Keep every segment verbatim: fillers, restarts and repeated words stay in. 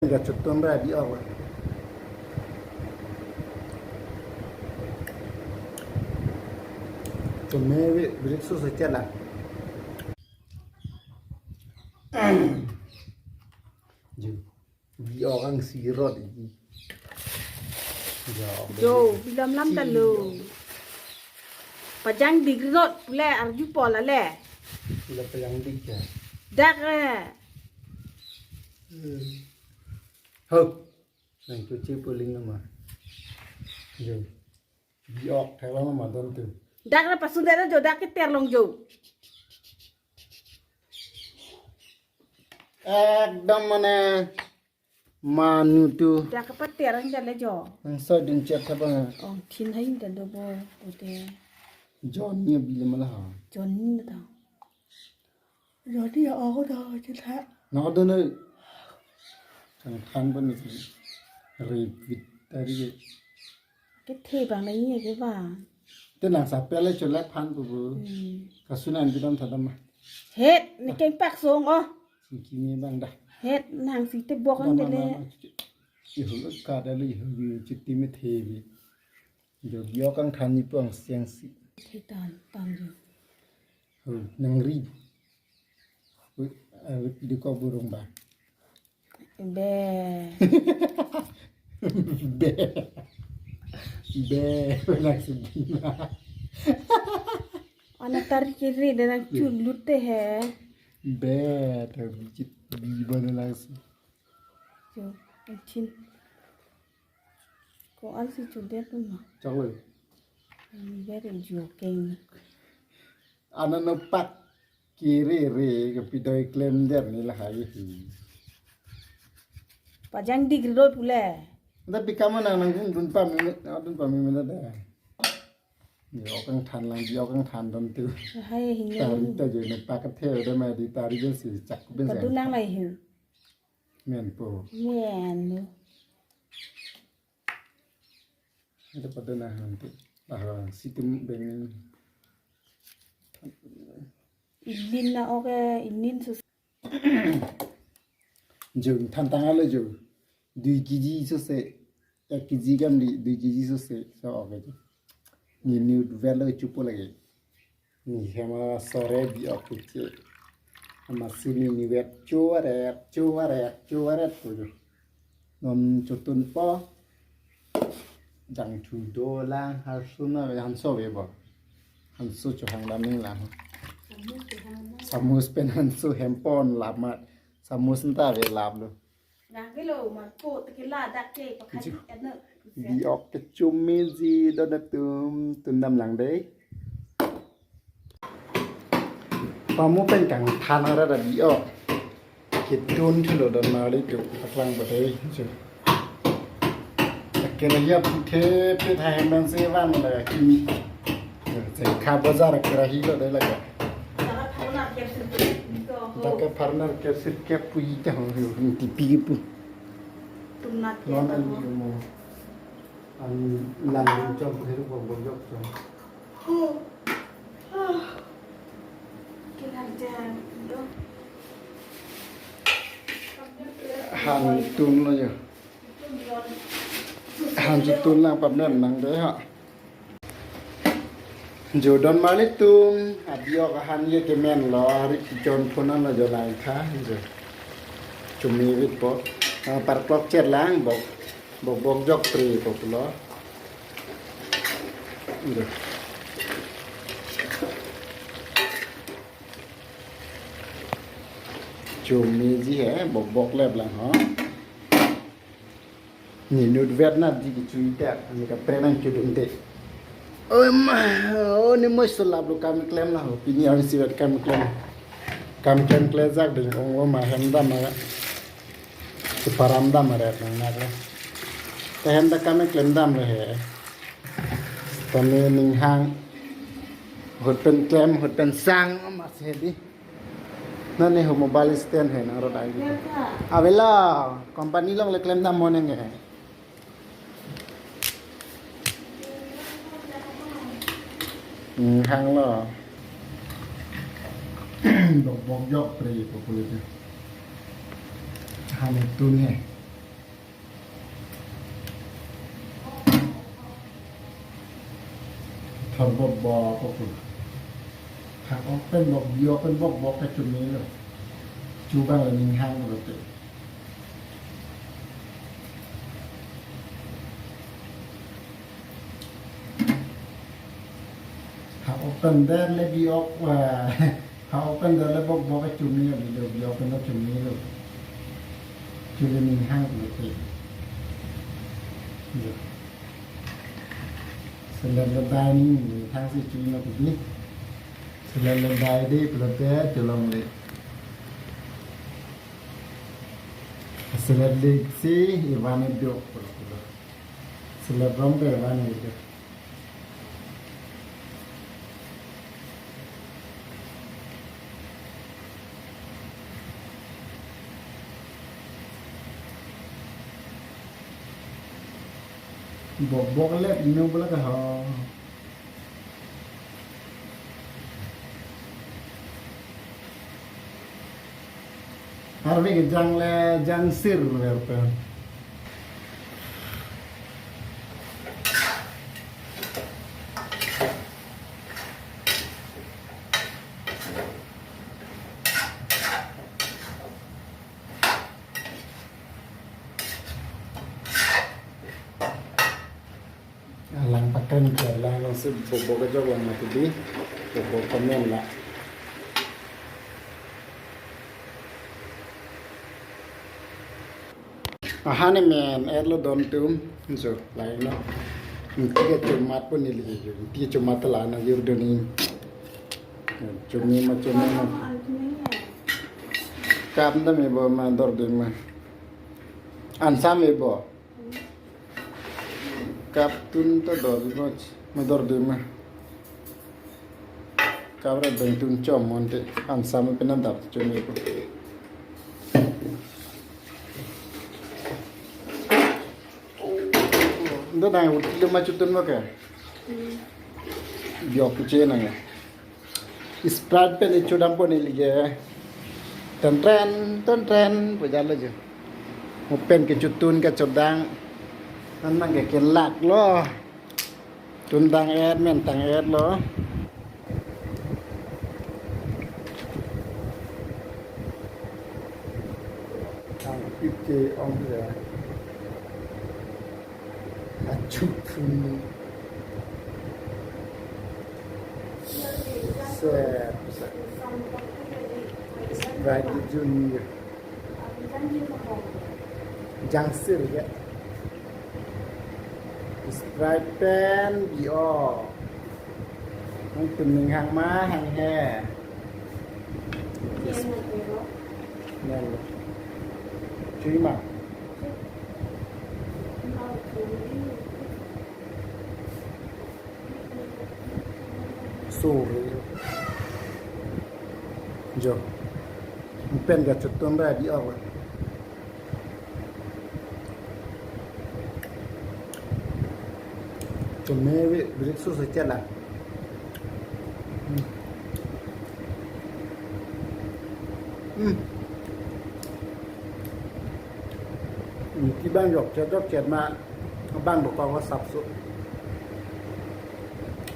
Ga chotun ra bi-ok. Tumi bi, birik su se chela. Ju. Bi-ok angsi rot ji. Jo, jo, bilam lam ta lo. Pajangdik rot pule arjupo lale. Pule pajangdik ya. Dak eh. Ho. Nangchoche pu aling nama. Jo. Bi-ok thek lang nama don tu. Dak na pasun dak na jo, dak keter long jo. Ekdom mane manu tu. Dak kepater ang jale jo. Nang soi dun chet thapang. Ong thin hai ta do bo pute. Johnny bi le mala ha. Johnny na ta. Johnny ya ako ta chet ha. Na do na. Kangthan pon ni. Revit tadi. Kethe bang na iya ke bang. Te nang sapele cholek phan pu pu. Hmm. Kasunan bidam thadam ma. Het, ne kengpak song oh. Singki ni bang dah. Het, nang si te bok ang dele. Ihu lo ka dele ihu bi chiti me the bi. Jo bi-ok angthan ni pu angsi angsi. He tan, tan jo. Hu, nang ri. Ui, eh, di ko burung ba. Be. Be. Be, nang si bima. Ana tarik kiri dan nang chulut te he. Be, ta bijit, bi bana nang si. Jo, anchin. Ko an si chudet ma. Chakle. Very joking. Ana no pak kiri re ke pidoi klem der ni lahai hi. Pajangdik rot pule. Nda pi kama nang nang dun dun pami, dun pami mena da. Bi-ok angthan lang, bi-ok angthan don tu. Hai hing. Tari ta jo no pak kethe da ma di tari jo si chak ben. Padu nang lai hing. Men po. Men lo. Ada pada nah nanti. Ah, situm beng. Inin na oke, inin sus. Jo, than tang alo jo. Dui kg sose, ek kg kam di, dui kg sose. So, oke jo. Ni ni velo chupo lagi. Ni hema sore bi-ok che. Ama sini ni vet chuaret, chuaret, chuaret pu jo. Non chotun po. Jangthu dolang, harsun ave, hanso ave bo. Hanso chohang damning lang. Samus pen hanso hem pon lap mat. Samus nta ave lap lo. Nang kilo marpo tekila dak ke pakhat. Ju. Ano. Bi-ok kechumi ji don atum tun dam lang dei. Pamu pen kangthan ara da bi-ok. Ketun thulo don mali tu paklang bade. Ju. Kena ya puthe pe tha hem bang se van da kimi. Jengkha bazar kerahi lo dei laga. Dak ke pharnar ke sirke pui ta ho, ho, tipi ke pu. Tumnat ke. Non ta ani mo. Ani lang chom ke ru bong bong jok chom. Kinar jang do. Han tun lo ya. Han tun lang pamnem nang dei ha. Jo don mali tum, abi-ok ahan ye kemen lo, ari kichon phonan lo jo lang tha, jo. Chumi vit po. Ah, par klok cher lang, bok, bok, bok jok pre po pulo. Jo. Chumi ji he, bok, bok lep lang ho. Ni nut vet na di kechui ta, ni ka prenang chudun te. Oi ma, oh ni moi so lap lo kam klem na ho, pini ang si vet kam klem. Kam klem kle jak ding ong lo ma hem dam ma. Separam dam ma ret nang nak le. Te hem da kam klem dam le he. Tani ning hang. Hut pen klem, hut pen sang, ma se di. Nani ho mobile stand he nang rot ai. Avelo, company along le klem dam mo nang he. Hmm, hang lo. Bok bok jok pre popular tu. Hang tun he. Bok bok ko pun. Hak ok pen bok, bi ok pen bok bok kachomelo. Chubang le ning hang lote. Hak ok pen der le bi ok, wah. Hak ok pen der le bok bok kachomelo, bi ok pen kachomelo. Chule ning hang lote. Yo. Selet lo dining, thang si chuli ma kubi. Selet lo dai de pulote cholongle. Selet le si ivan do pulo pulo. Selet rong de ivan do. Bok bok le ino bola ka ho. Arve kejang le jangsir ver pen. Alang pakan ke alang nang si bok bok kejok lang mati di bok bok komen la. Aha ne men, et lo don tum, jo, lai no. Nti ke chomat pon neli ke jo, nti chomat la no yur doni. Chumi ma chumi ma. Kap da me bo ma dor dun ma. Ansam me bo. Kap tun to dor dun ma, ma dor dun ma. Kap ra beng tun chom monte, ansam penang dap chumi ko. Ndo nang uti lo ma chotun mo ke? Yok kuche nang ya. Sprite pen ichu dam pon neli ke. Ten tren, ten tren, pu jalo jo. Mo pen ke chotun ke chodang. An nang ke kelak lo. Tun dang et, men tang et lo. Ang pit ke ong ya. Achu phun. Set, set. Sprite Junior. Jangsir ya. Sprite pen bi ok. Nang tum ning hang ma hang he. Nen lo. Chui ma. Sorry. Jo. Pen kachotun ra bi ok. Chome ve, break su se chala. Hmm. Hmm. Hmm, kibang jokchet jokchet ma bang dokok lo sapso.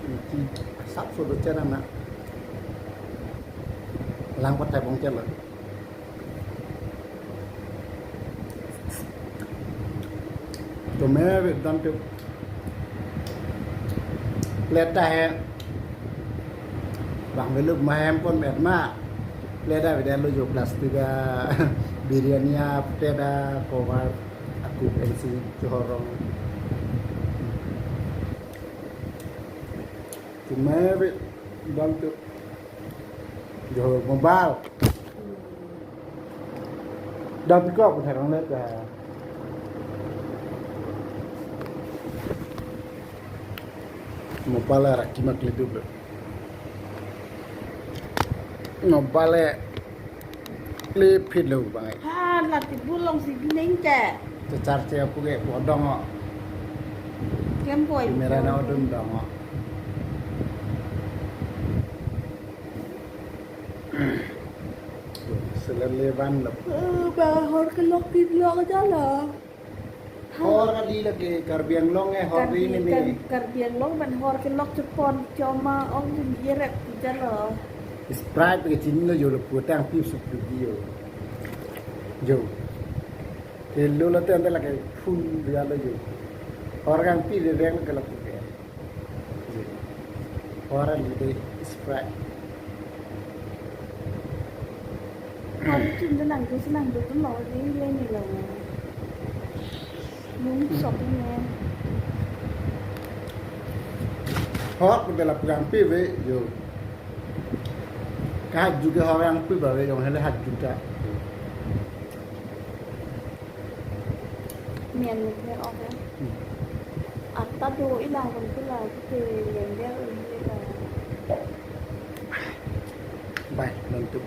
Hmm, sapso do chala na. Lang patai bong chala. Chome ve dam tu. Plate ta he. Bang velu ma hem pon met ma. Plate ta vedet lo jo plastic a biryani a plate a cover a cook and si chorong. Chome ve dam tu. Jo mobile. Dam piko aku tharang le ta. Mobile ra kimak le dup le. Mobile le phit lo bang. Ha, la ti bulong si bining ke. Te charge apu ke podong o. Kem poi. Camera na odun dong o. Seler le van lo. Eh, bahor kelok ti blok aja lo. Hor kali lake Karbi Anglong e, hor Karbi, ini nih. Kar-, Karbi Anglong pen hor kelok chepon choma ong jin yerek jalo. Sprite ke chinilo, jo lapu tangpi sup tu jo. Jo. Kelo lote ante lake full jalo jo. Hor kangpi le reng ke lapu ke. Hor kali de Sprite. Hor chun de nang tu senang tu tu mau di le ni lo. Nung sok ni. Hor ke lapu kangpi ave jo. Kahat ju ke hor kangpi ba ave, jong hele hat ju ta. Mian ni the oke. Hmm. Atta do ilang kon pula ke yang dia uli la. Bai, nontu.